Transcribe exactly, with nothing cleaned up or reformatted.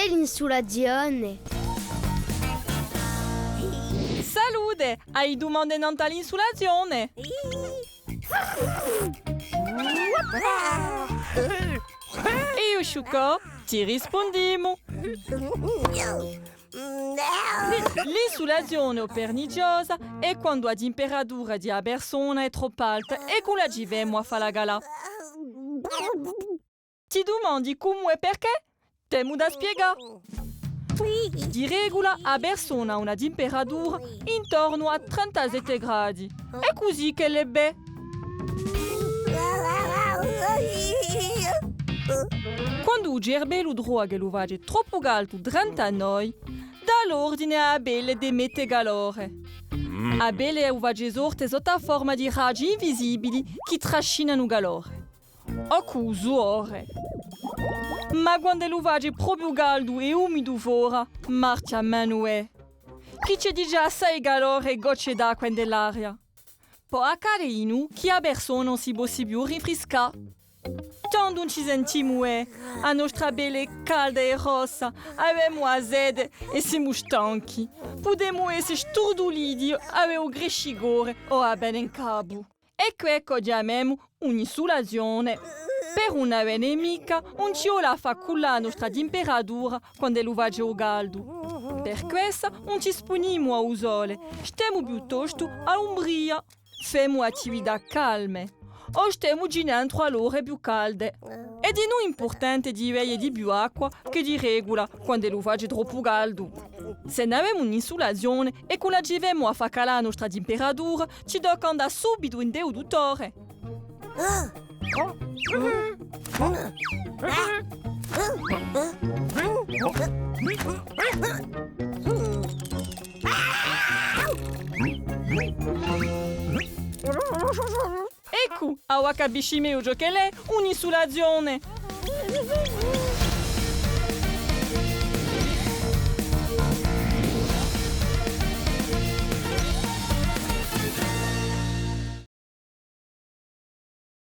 L'insulazione. Salute! Ai dumande nant'à l'insulazione? Eiu, Sciuccò, ti rispundimu. L'insulazione o perniciosa hè quandu a timperatura di a persona hè troppu alta è ch'ùn la ci femu à falla calà. Ti dumandi cumu è perchè? T'emu da spiegà. Di regula, a persona hà una timperatura intornu à trentasette gradi. Hè cusì ch'ella hè bè. Quandu u cerbellu trova ch'ellu face troppu caldu drentu à noi, dà l'ordine à a pelle d'emette calore. A pelle u face sorte sottu à forma di raggi invisibili chì trascinanu u calore. O cù u sudore. Ma quand'ellu face propiu caldu è umidu fora, marchja menu, eh. Chì ci hè digià assai calore è gocce d'acqua ind'è l'aria. Pò accade dinù chì a persona ùn si possi più rinfriscà. Tandu ùn ci sentimu, eh, a nostra pelle hè calda è rossa, avemu a sete è simu stanchi. Pudemu esse sturduliti, avè u crescicore o a pena in capu. Eccu, eccu, chjamemu un'insulazione. Per ùn avenne micca, ùn ci vole à fà cullà a nostra timperatura quand'ellu face u caldu. Per quessa ùn ci spunimu à u sole, stemu piuttostu à l'umbria, femu attività calme, o stemu dinentru à l'ore più calde. Hè dinù impurtante di beie di più acqua chè di regula quand'ellu face troppu caldu. S'è n'avemu un'insulazione è ch'ùn la ci femu à fà calà a nostra timperatura, ci tocca à andà subitu ind'è u duttore. Eccu, avà capisci megliu ciò ch'ella hè un'insulazione.